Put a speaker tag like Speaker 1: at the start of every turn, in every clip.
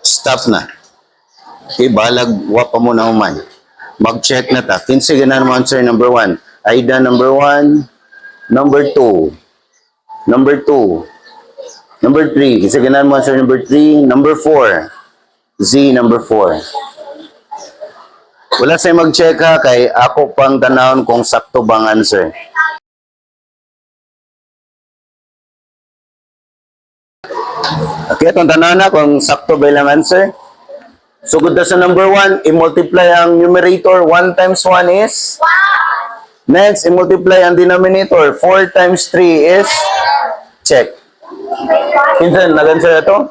Speaker 1: Stop na. Okay, balag, wa pa mo na human. Mag-check na ta. Kinsa ganahan mo answer number 1? Aida number 1, number 2, number 2, number 3. Kinsa ganahan mo answer number 3, number 4, Z number 4. Wala sa'yo mag-check ha, kay ako pang tanawon kung sakto bang answer. Okay, itong tanawon na kung sakto ba ilang answer. Sugod na sa number 1, i-multiply ang numerator. 1 times 1 is? 1. Next, i-multiply ang denominator. 4 times 3 is? Check. Kinsa nag-answer na to?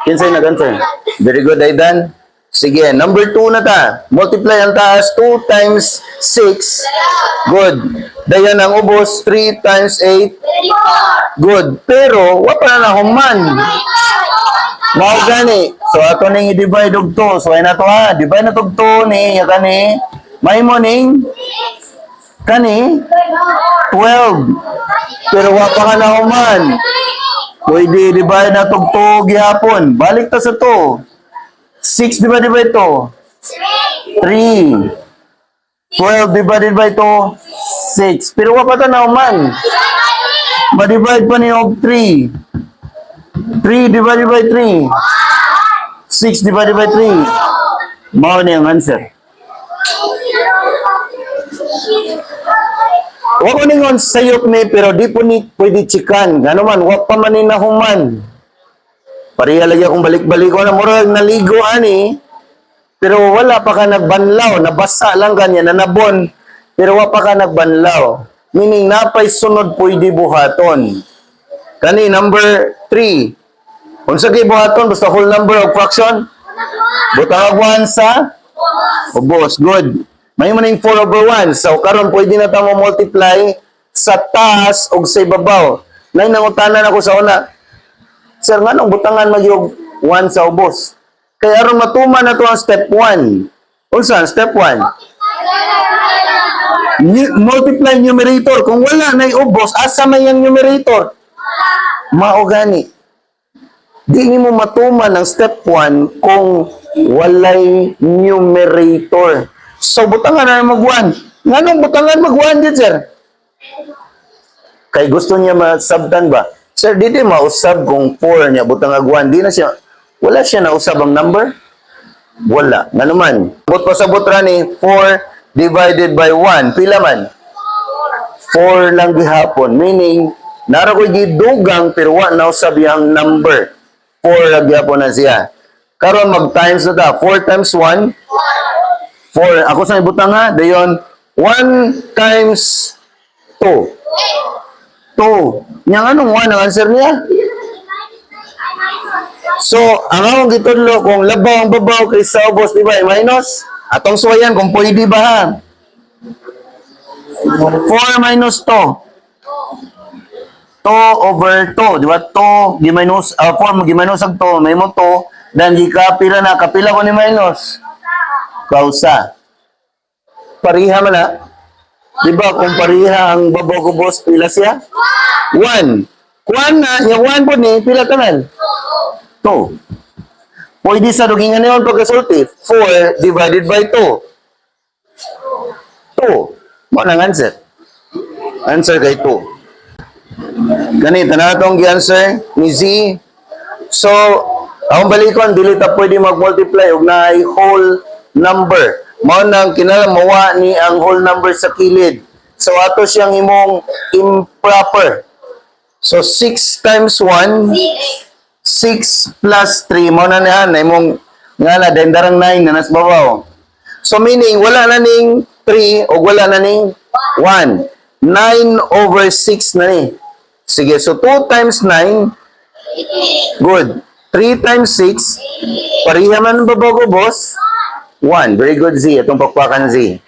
Speaker 1: Kinsa nag-answer? Very good, Aidan. Sige, number 2 na ta. Multiply ang taas. 2 times 6. Good. Dayon ang ubos. 3 times 8. Good. Pero, wa pa na nahuman. Mao gani. So ato ning i-divide og 2. So ay na to ha. Divide na tog 2 ni ya kani. Mahimo ning kani 12. Pero wa pa ka nahuman. Pwede i-divide na tog 2 gihapon. Balik ta sa 2. 6 divided by 2. 3. 12 divided by 2, 6. Pero wa pa ta nahuman. Ma-divide pa ni og 3. 3 divided by 3. 6 divided by 3. Mao ni ang answer. Wa ko ningon sayop ni, pero di po ni pwede chikan. Gano man, wa pa man ni nahuman. Pareha lagi akong balik-balik ko na murag naligo ani. Pero wala pa ka nagbanlaw, nabasa lang kanya, nanabon. Pero wa pa ka nagbanlaw. Meaning napay sunod pwede buhaton. Kani number 3. Unsa kay buhaton basta whole number of fraction? Butang og 1 sa ubos. Good. May mo ning 4 over 1. So karon pwede na ta mo multiply sa taas ug sa ibabaw. Nay nangutanan ako sa una. Sir, nganong butangan magyog 1 sa ubos? Kay aron matuman na to ang step 1. Unsa ang step 1? Multiply numerator. Kung wala na ubos, asa may ang numerator? Mao gani. Di nimo matuman ang step 1 kung walay numerator. So butangan na mag 1. Nganong butangan mag 1 dit, sir? Kay gusto niya masabtan ba? Sir, di di mausab kung 4 niya butang ag 1. Di na siya, wala siya nausab ang number? Wala. Ngano man? But pasabot ra ni 4 divided by 1. Pila man? 4 lang gihapon. Meaning, nara ko'y gidugang pero wa nausab yang number. 4 lang gihapon na siya. Karon mag times na ta. 4 times 1? 4. Ako sa ibutang ha. Dayon, 1 times 2. 2. Yang anong 1 ang answer niya? So, ang akong gitudlo, kung labaw ang babaw kaysa ubos, di ba, minus? Atong suwayan, kung pwede ba ha? 4 minus 2. 2 over 2, di ba? 2, gi-minus, 4, gi-minus ang 2, may mo 2, then gikapila na, kapila ko ni minus. Kausa. Pariha man na. Di ba, kung pariha ang babaw ko boss, pila siya? 1. Kuan na, yung 1 po ni, pila tanan? 2. Pwede sa dugingan niyon pagkasulti. 4 divided by 2. 2. Mo nang answer. Answer kay 2. Ganito na itong answer ni Z. So, ang balikon, dili ta pwede mag-multiply og naay whole number. Mao nang kinahanglan mawa ni ang whole number sa kilid. So, ato siyang imong improper. So, 6 times 1, 6 plus 3, mao na niya, na imong nga na, dahil darang 9 na nas babaw. So, meaning, wala na ning 3 o wala na ning 1. 9 over 6 na ni. Sige, so 2 times 9, good. 3 times 6, pareha man ang babaw ko, boss? 1. Very good, Z. Itong pakpakan, Z.